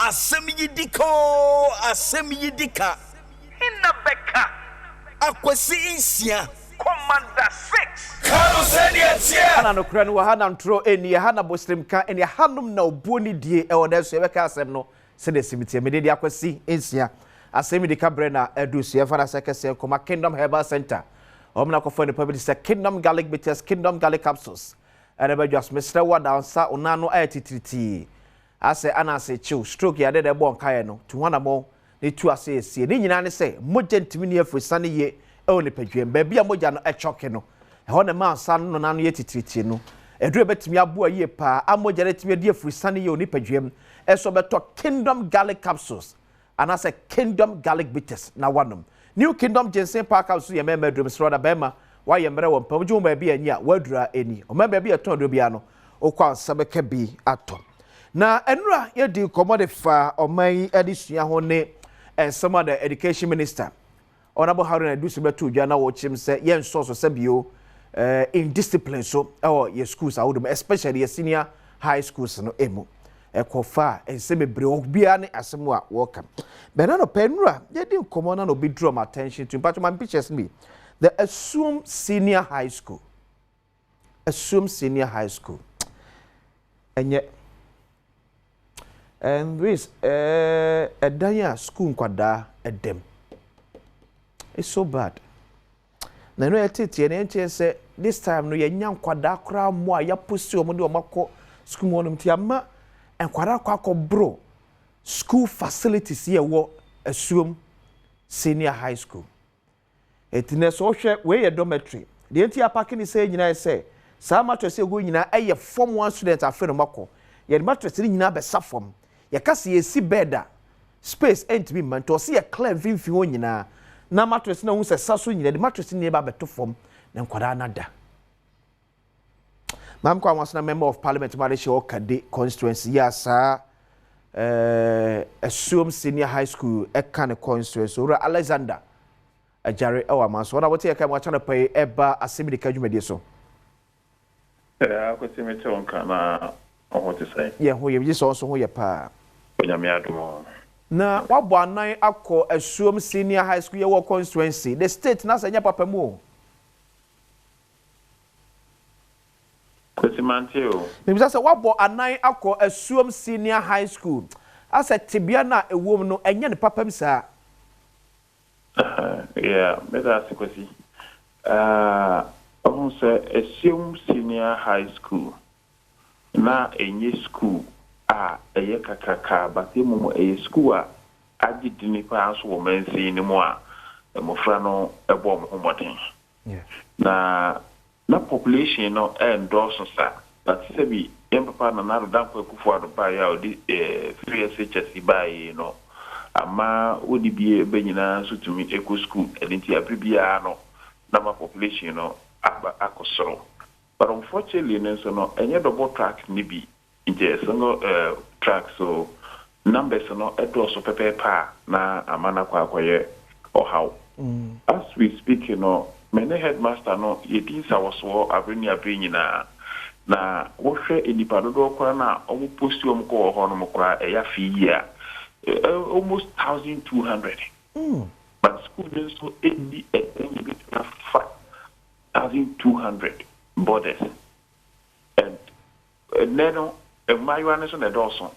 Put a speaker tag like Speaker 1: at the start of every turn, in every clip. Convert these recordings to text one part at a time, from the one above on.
Speaker 1: Asɛm yi di ka oo, asɛm yi di ka. Hena bɛka? Akwasi Nsia. Commander 6. Ka no sɛdeɛ ɛteɛ.
Speaker 2: Ha na nokorɛ no wɔ, ha na ntorɔ nni, ɛha na bosremka nni, ɛhanom na obuo ne die wɔ, nanso yɛbɛka asɛm no sɛdeɛ ɛsi teɛ. Mede de Akwasi Nsia asɛm yi di ka berɛ na adu so. Yɛmfa no asɛ kɛseɛ nkɔma Kingdom Herbal Center. Wɔn na akɔfa nnipa bi te sɛ Kingdom Garlic Bitters, Kingdom Garlic Capsules ɛna ɛbɛdwa so. Mesrɛ wo ada wo nsa, wo nan ano ayɛ titiritii asɛ ananse kyew, stroke yɛ adeɛ na ɛbɔ nkaeɛ no, tu ho anamɔn na tu ase asie. Ne nyinaa ne sɛ mogya ntumi nni afurisane yie wɔ nipadua mu. Baabi a mogya no kyɔke no, ɛhɔ na ɛma nsa no nan no yɛ titiritii no. Aduru a ɛbɛtumi aboa yie paa ama mogya no atumi adi afurisane yie wɔ nipadua mu nso bɛtɔ Kingdom Garlic Capsules anaasɛ Kingdom Garlic Bitters na woanom. New Kingdom Ginseng Power Capsules yɛ mmarima aduro. Mesrɛ wo da barima, woayɛ mmerɛ wɔ mpa mu, gye wo baabi a anyi a, woaduru a ɛnni. Ɔman baabi a yɛtɔn aduro biara no, wokɔ a nsa bɛka bi atɔ. Na nnora yɛdi nkɔmmɔ de fa ɔman yi adesua ho ne nsɛm a the Education Minister, Honourable Haruna Iddrisu bɛtoo dwa na wɔkyerɛ mu sɛ yɛnsɔ so sɛ bio eh, indiscipline so wɔ yɛ schools ahodoɔ mu, especially yɛ senior high schools no mu. Ɛkɔfa nsɛm bebree obiara ne asɛm a wɔka. Bɛn anɔpa nnora yɛdi nkɔmmɔ na na obi draw my attention to mpatwɔ my pictures no bi. The Asuom Senior High School. Asuom Senior High School. Ɛnyɛ and this ɛdan a school nkwadaa ɛdɛm. It's so bad. Na ɛno yɛteteɛ no yɛnkyerɛ sɛ this time no yɛnya nkwadaa koraa mo a yɛaposi wɔn de wɔn akɔ school mu hɔnom nti ama nkwadaa akɔ akɔboro school facilities yɛ wɔ Asuom Senior High School. Eti na sɛ ɔhwɛ wei yɛ dormitory. Deɛ nti apack ne sɛ nyinaa yɛ sɛ saa mattress egu nyinaa ɛyɛ form one student afei na ɔmo akɔ. Yɛde mattress no nyinaa bɛsa fam. Yɛka sɛ yɛsi bed a space ɛntumi mma nti ɔsi yɛ clear mfimfini hɔ nyinaa na mattress no ahu sɛ sa so nyinaa de mattress no nyinaa ba abɛto fam na nkwadaa no ada. Maame Kwame Asena, member of parliament ma de hyɛ Ɔkade constituency yi a saa Asuom Senior High School ɛka ne constituency, Owura Alexander Agyare ɛwɔ ama so. Wɔn a wɔte yɛ ka mu akyɛ no pɛ yi ɛba asɛm dwumadie so.
Speaker 3: Akwasi, mete wo nka na ɔho te sɛn?
Speaker 2: Yɛn ho yɛ, gye sɛ ɔnso ho yɛ paa.
Speaker 3: Onyame adom o.
Speaker 2: Na wabɔ anan akɔ Asuom Senior High School yɛwɔ constituency the state na sɛ nyɛ papa mu o.
Speaker 3: Kwasi, mante o.
Speaker 2: Mibisa sɛ wabɔ anan akɔ Asuom Senior High School asɛ tebea no a ɛwɔ mu no ɛnyɛ ne papa mu saa.
Speaker 3: Yeah, meda ase, Kwasi. Ɔhu sɛ Asuom Senior High School na ɛnyɛ school a ɛyɛ kakraka, but mmom ɛyɛ school a agye dini paa nso wɔ mansin no mu a mmɔfra no ɛbɔ wɔn ho mmɔden. Na population no ɛndɔɔso saa, but sɛbi yɛn papa Nana Addo Dankwa Akufo-Addo baeɛ a ɔde free SHS baeɛ yi no ama wodi bie bɛ nyinaa nso tumi kɔ school. Ɛno nti abere biara no na ma population no aba akɔ soro, but unfortunately no nso no ɛnyɛ double track ne bi nti ɛyɛ single track, so numbers no ɛdɔɔso pɛpɛɛpɛ a na ama no akɔ akɔyɛ ɔhaw. As we speak no, me ne headmaster no yɛdi nsawɔsoɔ abere ne abere nyinaa na wohwɛ nnipa dodoɔ koraa no a ɔmo post ɔmo kɔ wɔ hɔ nom koraa, ɛyɛ afe yi a almost 1,200, but school no nso ɛnni ɛdan yɛ bɛtumi afa 1,200 boarders, and ɛnɛ no mmaayewa no nso na ɛdɔɔso.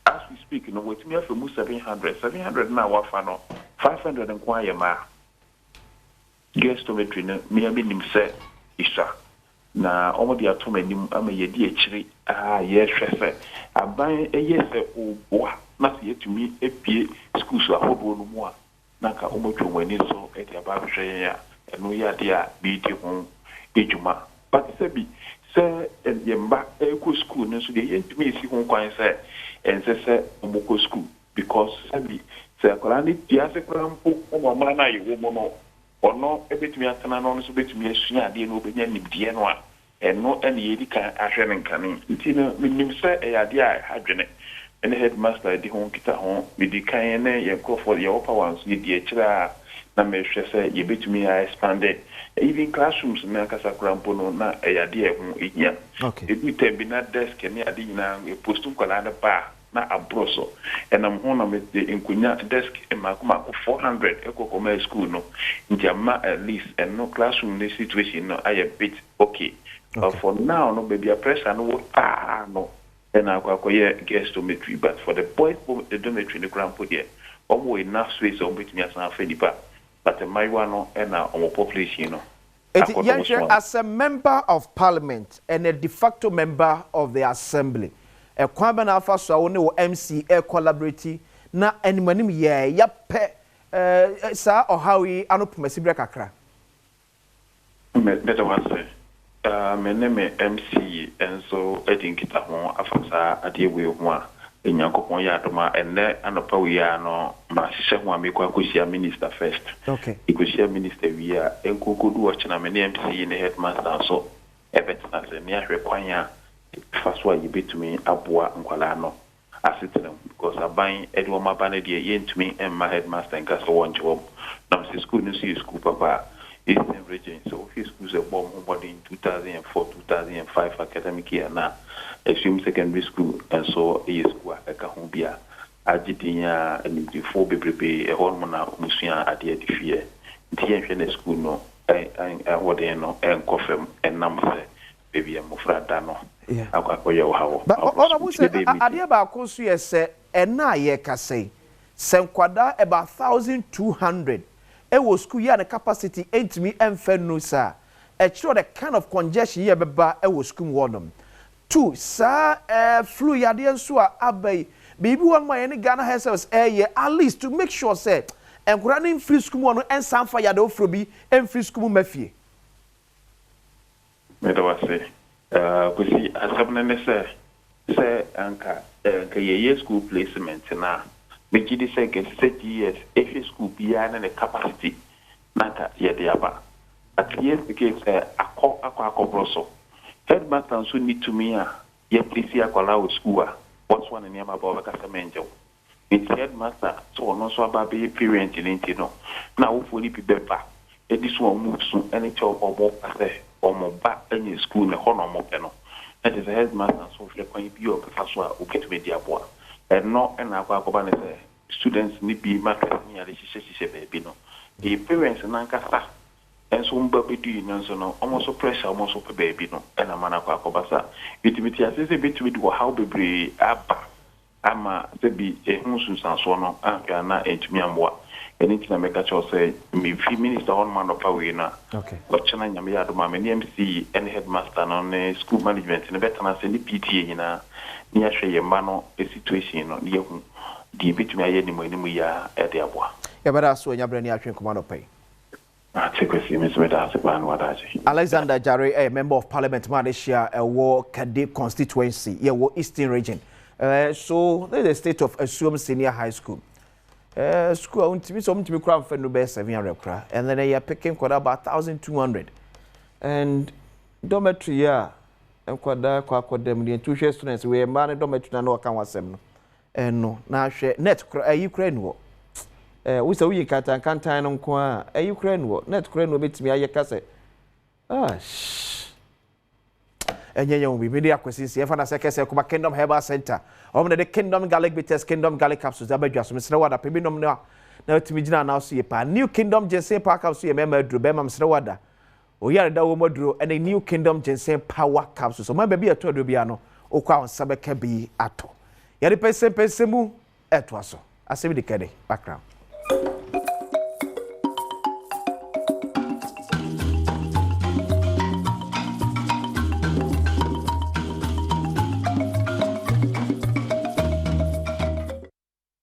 Speaker 3: As we speak no, wɔatumi afa mu 700 700 no a wafa no, 500 nko ayɛ mmaa. Girls dormitory no mmea bi nim sɛ esua na wɔn de ato m'anim ama yɛdi akyire a yɛrehwɛ sɛ aban ɛyɛ sɛ ɔboa na sɛ yɛtumi abie schools ahodoɔ no mu a na nka wɔn atwa wɔn ani so de aba abɛhwɛ yɛn a ɛno yɛ adeɛ a bɛredi ho adwuma. But sɛ bi sɛ yɛn mba ɛrekɔ school no nso deɛ, yɛntumi nsi ho kwan sɛ ɛnsɛ sɛ wɔkɔ school, because sɛbi sɛ akwadaa no te ase koraa mpo wɔ ɔman no a yɛwɔ mu no, ɔno bɛtumi atena no, ɔno nso bɛtumi asua adeɛ na ɔbɛnya nimdeɛ no a ɛno ɛna yɛdi kan ahwɛ no nkane. Nti no menim sɛ ɛyɛ adeɛ a ɛha dwene. Ɛne headmaster di ho nkita ho medi kan ne yɛn nkurɔfoɔ yɛwɔ power nso yɛdi akyire a Na mehwɛ sɛ yɛbɛtumi a expand even classrooms no ankasa koraa mpo no, na ɛyɛ adeɛ a ɛho hia. Ɛduru time bi na desk ne ade nyinaa yɛpost nkwadaa no ba a, na aboro so. Ɛnam ho na mede nkonnwa, desk mmaako mmaako 400 ɛkɔ kɔmaa school no. Nti ama at least ɛno classroom no situation no ayɛ bit okay. But for now no, baabi a pressure no wɔ paa no ɛna akɔ akɔyɛ girls dormitory. But for the boys dormitory no koraa mpo deɛ, wɔn wɔ enough space a wɔbɛtumi asan afa nipa. But mmaayewa no ɛna wɔn population no
Speaker 2: Eti yɛnhwɛ, as a member of parliament and a de facto member of the assembly, ɛkwan bɛ na afa so a wo ne wɔ MC ɛ collaborate na anim anim yɛ yɛpɛ saa ɔhaw yi ano pomasi berɛ kakra?
Speaker 3: Mɛda wo ase. Me ne me MC nso adi nkitaho afa saa adeɛ wei ho a, Nyankopɔn yɛ adom a, ɛnnɛ anɔpa wei ara no mahyehyɛ ho a mekɔ akɔhyia minister first. Mekɔhyia minister wie a, ɛnkɔnkɔdu ɔkyena me ne MC ne headmaster nso ɛbɛtena ase ne ahwɛ kwan a yɛbɛfa so a yɛbɛtumi aboa nkwadaa no asetena mu, because aban de wɔn aba no deɛ, yɛntumi mma headmaster nka sɛ wɔngye wɔn. Nam sɛ school no nso yɛ school papa a Eastern Region, sɛ wohwɛ schools a ɛbɔ wɔn ho mmɔden 2004 2005 academic year na Asuom Secondary School nso yɛ school a ɛka ho bi a agye din a animdefoɔ bebrebe ɛhɔ nom na wɔsua adeɛ de fie. Nti yɛnhwɛ na school no ahoɔden no ɛnkɔ fam ɛnam sɛ baabi a mmɔfra da no akɔ akɔyɛ ɔhaw.
Speaker 2: But ɔnabɔ sɛ adeɛ baako nso yɛ sɛ ɛna a yɛrekasa yi, sɛ nkwadaa about 1,200 ɛwɔ school yi a ne capacity ntumi mfa nnu saa, ɛkyerɛ the kind of congestion yi a ɛbɛba ɛwɔ school mu hɔnom. Two, saa flu yadeɛ nso a aba yi, biribi wɔ nom a yɛne Ghana Health Service ɛyɛ at least to make sure sɛ nkwadaa no mfiri school mu hɔ no ɛnsan fa yadeɛ foforɔ bi mfiri school mu ma fie?
Speaker 3: Meda wo ase. Kwesi, asɛm no ne sɛ anka yɛyɛ school placement no a, megye di sɛ nka ɛsɛ sɛ GES ɛhwɛ school biara ne ne capacity na anka yɛde aba. But here's the case sɛ akɔ akɔborɔ so. Headmaster nso nni tumi a yɛplace akwadaa wɔ school a wɔsoa ne nneɛma ba, wɔbɛka sɛ mɛngye wo. Nti headmaster sɛ ɔno nso aba abɛyɛ parent no nti no, na awofoɔ no bi bɛba ɛdi so a wɔn su ne kyɛw pa wɔn ka sɛ wɔn ba anya school na ɛhɔ na wɔn pɛ no, na kyerɛ sɛ headmaster nso hwɛ kwan bi a ɔbɛfa so a obɛtumi de aboa. Ɛno ɛna akɔ akɔba ne sɛ students ne bi mattress ne ade hyehyɛ hyehyɛ baabi no, ɛyɛ parents nankasa nso mba bɛdui no nso no, wɔn nso pressure, wɔn nso pɛ baabi no ɛna ma no akɔ akɔba saa. Ɛtumi te ase sɛ ɛbɛtumi de ɔhaw bebree aba ama sɛbi ɛho nsunsuansoɔ no anhwɛ a na ɛntumi ammoa. Ɛno nti na mɛka kyerɛw sɛ mefi minister hɔ nom anɔpa wei no a, ɔkyena Nyame yɛ adom a, me ne MC ne headmaster no ne school management no bɛtena ase ne PTA nyinaa ne yɛahwɛ yɛn mma no situation no ne yɛhu deɛ yɛbɛtumi ayɛ anim anim yi a ɛde aboa.
Speaker 2: Yɛbɛda so anya berɛ ne atwe nkɔmmɔ anɔpa yi.
Speaker 3: Ate Kwasi, me nso meda ase paa ne wadagye.
Speaker 2: Alexander Jare ɛyɛ member of parliament ma adehyia ɛwɔ Kade constituency, yɛwɔ Eastern Region. So this is the state of Asuom Senior High School. School a wontumi sɛ ɔmntumi kora mfa nu bɛyɛ 700 kora, and then ɛyɛ picking nkwadaa about 1,200 and dormitory a nkwadaa kɔ akɔda mu deɛ, nti wohwɛ students wei, mmaa ne dormitory na na ɔka ho asɛm no, ɛno na ahwɛ net kora ɛyi kora ni hɔ. Wosɛ woyi nkantankantan no nko a, ɛyi kora ni hɔ, net kora ni hɔ, bɛtumi ayɛ ka sɛ ah ɛnyɛ yɛn obi. Mede Akwasi nsi ɛfa na sɛ kɛsɛ kɔba Kingdom Herbal Center, wɔn na de Kingdom Garlic Bitters, Kingdom Garlic Capsules aba dwa so. Mesrɛ wo ada pɛ bi nom no a na watumi gyina anaa so yɛ paa. New Kingdom Ginseng Power Capsule yɛ mmarima aduro. Bɛrima, mesrɛ wo ada oyare da wɔ mu aduro ɛne New Kingdom Ginseng Power Capsules. Ɔman baabi a ɛtɔ aduro biara no, wokɔ a wo nsa bɛka bi atɔ. Yɛde pɛnsɛmpɛnsɛ mu ɛtoa so. Asɛm di kɛde background.